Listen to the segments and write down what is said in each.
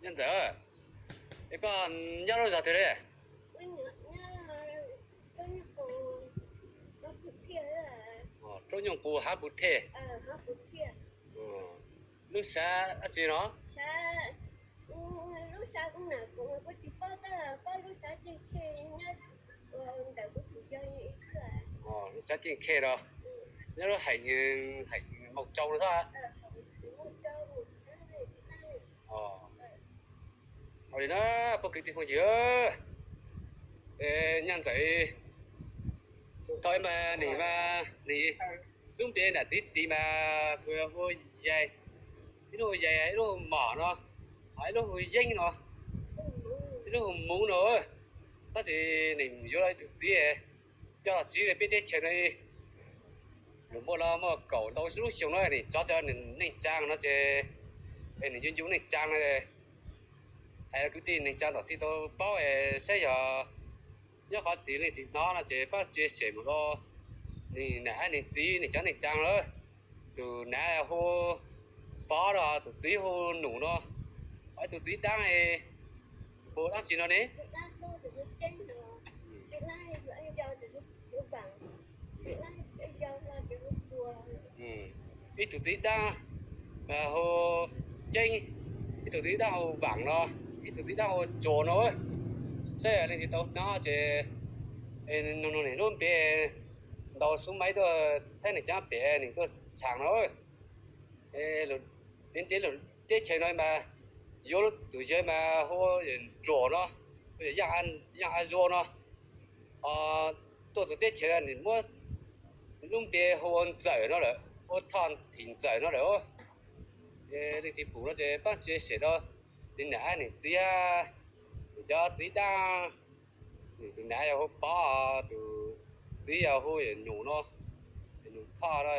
Nyob Ntxawm, es koj nyob lub zos twg li? Roob Nyuj Qus Hab Pus Thej. Lub xav dab tsi no? Lub xav Ceej Khej no, nyob lub heem, heem Moos Tsau no xwb. Ua li na, phooj ywg tij phooj ywg, Nyob Ntxawm, thaum ub mas nws mas nws lub npe nam txiv tis mas kuv hu Yais, ib lub hu Yais, ib lub hu Mom no, ho ib lub hu Yeeb no, ib lub hu Muv no. Tab sis nws yuav ib tug txiv, coj txiv li peb teb chaws no, nws muaj los muaj kaum ntau lub xyoo no, nws tso cov neej tsaa no ces, es nws ncu ncu neej tsaa no, hais kwv tij neej tsaa tom txhij tau paub es saib yog nyob qhov twg leej twg hnov no ces pab tsia xem mus rau nws niam nws txiv nws cov neej tsaa lawm. Tus nam hu Pov no, tus txiv hu Num no, ho tus txiv daab hu dab tsi no ne? Ib tug txiv daab hu Ceeb, ib tug txiv daab hu Vaam no, ib tug txiv daab hu Tsuas no. Saib leej twg tau hnov ces nug nug nws lub npe, ntaus xuv maiv tuaj thaij nws cov pem nws tuaj tshaav no. Ntiav lub teb chaws no mas yuav tus yawg mas hu Tsuas no, Yaaj A Zuag no. Tuaj txug teb chaws nws muab lub npe hu ua Ntxawm no lawm, ua Thoj Thim Ntxawm no lawm. Leej twg pum no ces pab tsia xem rau nws niam nws txiv, nws cov txiv daab, nws tus nam yog hu Pov, tus txiv yog hu Num no, Num Thoj no,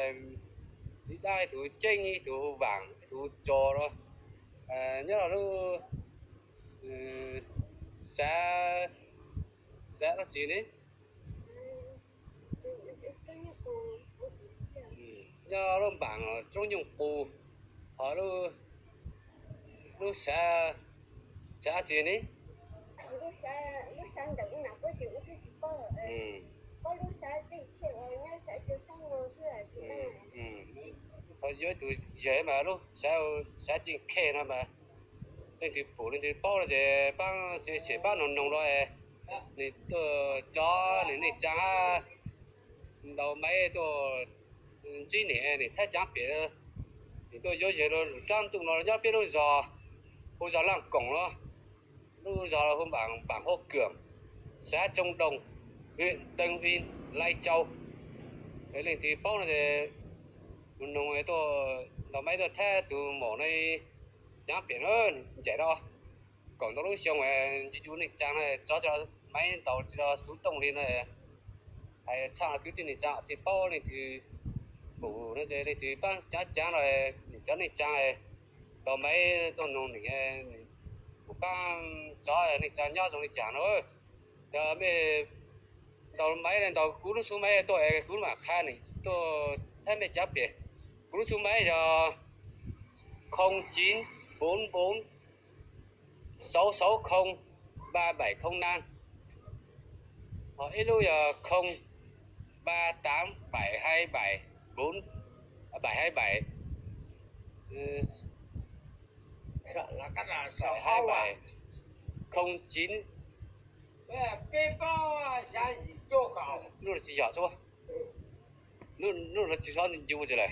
txiv daab ib tug Ceeb, ib tug hu Vaam, ib tug hu Tsuas no. Nyob lub xav, xav dab tsi ne? Nyob lub npaam Roob Nyooj Qus, ho lub, lub xav, xav dab tsi ne? Thaum yuav ib tug yawg mas lub xav, xav Ceej Khej no mas leej twg pum leej twg paub no ces pab tsia xem pab noog noog rau nws tuaj cov nws neej tsaa, ntaus maiv tuaj ntsib nws, nws thaij caav pem, nws tuaj yuav yawg rau lub rab ntuj no nyob peb lub zos, hu zos Laaj Koom no, lub zos hu Npaam Huab Kawm, xav Tsoo Doog, hwm Teej Ib, Lais Tsau. Leej twg paub no ces noog tuaj ntaus maiv tuaj thaij tus maum no caav pem no, ncaim rau kaum ntau lub xyoo, ncu ncu neej tsaa no, tso tso maiv ntaus tsis tau xuv tooj li no. Hais tshaj kwv tij neej tsaa thiaj paub, leej twg pum no ces leej twg pab caav caav no, nws cov neej tsaa ntaus maiv tuaj noog nws, kuv pab tso neej tsaa nyob zoo li cas no. Yog mej ntaus maiv, ntaus kuv lub xuv maiv tuaj es kuv mam qha nws tuaj thaij mej caav pem. Kuv lub xuv maiv yog không chín bốn bốn sáu sáu không ba bảy không năm, ho ib lub yog không ba tám bảy hai bảy bốn, bảy hai bảy, bảy hai bảy, không chín. Lub no tsis yog xwb, lub no tsis xob ncu tsis lawm.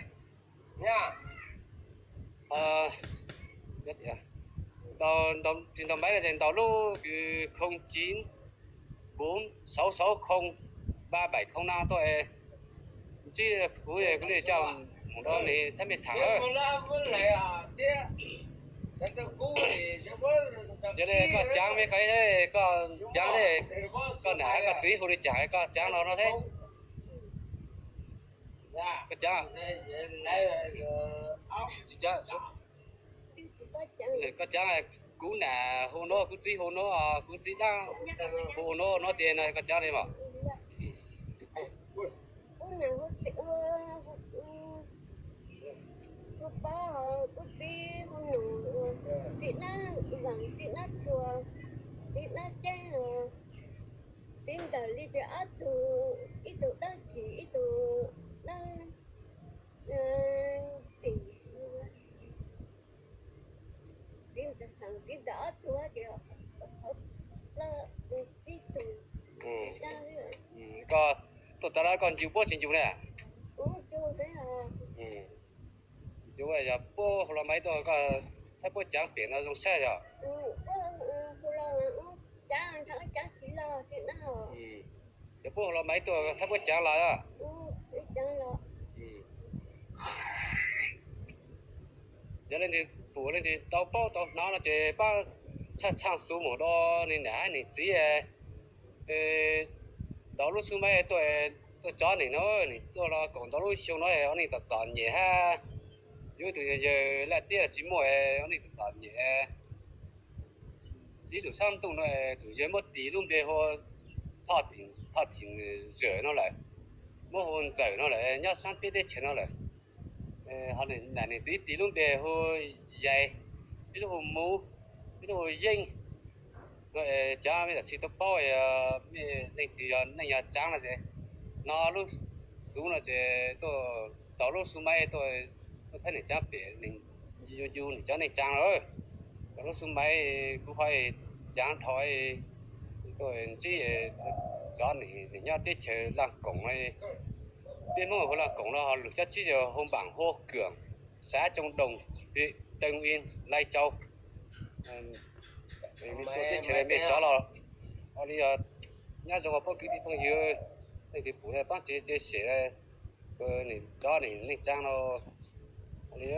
Tsis ntaus maiv no ces ntaus lub không chín bốn sáu sáu không ba bảy không năm tuaj. Tsis, kuv, kuv li coj mus rau nws thaij mej tham. Yog li koj caav mej, koj caav, koj nam koj txiv hu li cas koj caav no no thiab. Koj caav, koj caav, kuv nam hu no, kuv txiv hu no, kuv txiv daab hu no no tias no koj caav li mas. Txiv Dab Tsuas, Txiv Dab Ceeb, Txiv Ntxawm li ces ob tug, ib tug dab tsi ib tug dab tim, Txiv Ntxawm, Txiv Ntxawm ob tug ces qhov plaub tib tug. Koj tuaj tau lawm koj ncu puab tsis ncu ne? Ncu, yog puab hu los mas tuaj koj thaij puab caav pem no zoo saib yog. Yog puab hu los mas tuaj thaij puab caav los. Yog leej twg pum leej twg tau paub tau hnov no ces pab tshaj tshaj xov mus rau nws niam niam txiv, ntau lub xub maib tuaj, tuaj tso nws no, nws tuaj los kaum ntau lub xyoo no, ob neeg txom txom nyem hab. Yuav ib tug yawg laj tiab tsis muaj, ob neeg txom txom nyem. Txiv tus sab ntuj no, tus yawg muab tis lub npe hu Thoj Thim Zawm no lawm, muab hu Ntxawm no lawm, nyob sab peb teb chaws no lawm. Ho nws txiv tis lub npe hu Yais, ib lub hu Muv, ib lub hu Yeej. No cov mej tam sim tau paub, mej leej twg yog neej yog tsaav no ces, no lub xov no ces tuaj tau lub xub maib tuaj, tuaj thaij nws caav pem, nws ncu ncu nws cov neej tsaa lawm. Tau lub xub maib kuv qhov caav dhau, tuaj ntsib cov nws nyob teb chaws Laaj Koom. Peb Hmoob hu Laaj Koom no ho lwm cov txib yog hu Npaam Hua Kuam, xã Châu Đồng, huyện Tân Uyên, Lai Châu. Tuaj teb chaws mej cov los, ho li yog nyob zoo phooj ywg tij phooj ywg, leej twg pum pab tsev tsev xem, nws cov nws neej tsaa no li.